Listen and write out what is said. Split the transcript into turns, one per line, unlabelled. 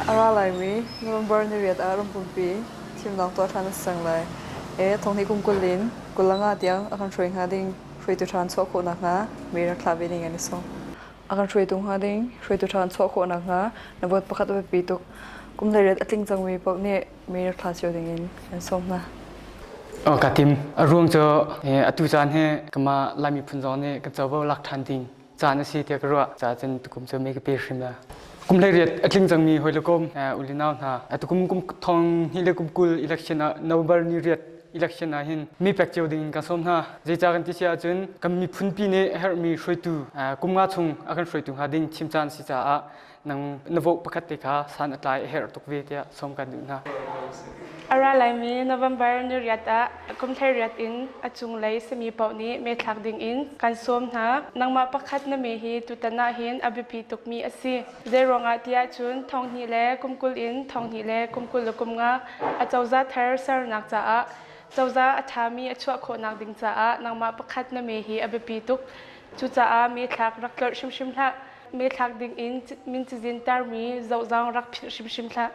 A ra laimi November niriat ah rampumpi thimnak tuah ṭhan a si cang lai. E thonghnih kum 20 in 25 tiang a kan hruai hnga ding hruaitu ṭha an chuah khawh nakhnga mi rak thlah ve ding an i sawm. A kan hruaitu hnga ding hruaitu ṭha an chuah khawh nakhnga na vote pakhat a biapi tuk. Kum 18 a tling cangmi paoh nih mi rak thlah cio ding in an sawm hna.
Oh, ka tim. A ruang cu atu caan hi kama Lai miphun zong nih kan covo lak ṭhan ding caan a si tiah ka ruah. Caah cun tukum cu mi ka pe hrim la. Kum 18 a tling cangmi hawi le kom u le nau hna atukum kum thong hnih le kum 20 election ah November ni riat election ah hin mi pek cio ding in kan sawm hna. Zeicah kan ti si ahcun kan miphunpi nih a herhmi hruaitu kum nga chung a kan hruaitu hnga ding thim caan si caah nang na vote pakhat te kha san a tlai a herh tuk ve tiah sawm kan duh hna.
A ra laimi November ni riat ah kum 18 in a cunglei simi paoh nih me thlak ding in kan sawm hna. Nangmah pakhat na me hi tutan ah hin a biapi tukmi a si. Zeiruangah tiah cun thonghnih le kum 20 in thonghnih le kum 25 a cozah thar sernak caah cozah a ṭhami a chuah khawhnak ding caah nangmah pakhat na me hi a biapi tuk. Cucaah me thlak rak tlolh hrimhrim hlah. Me thlak ding in min cazin tarmi zoh zong rak philh hrimhrim hlah.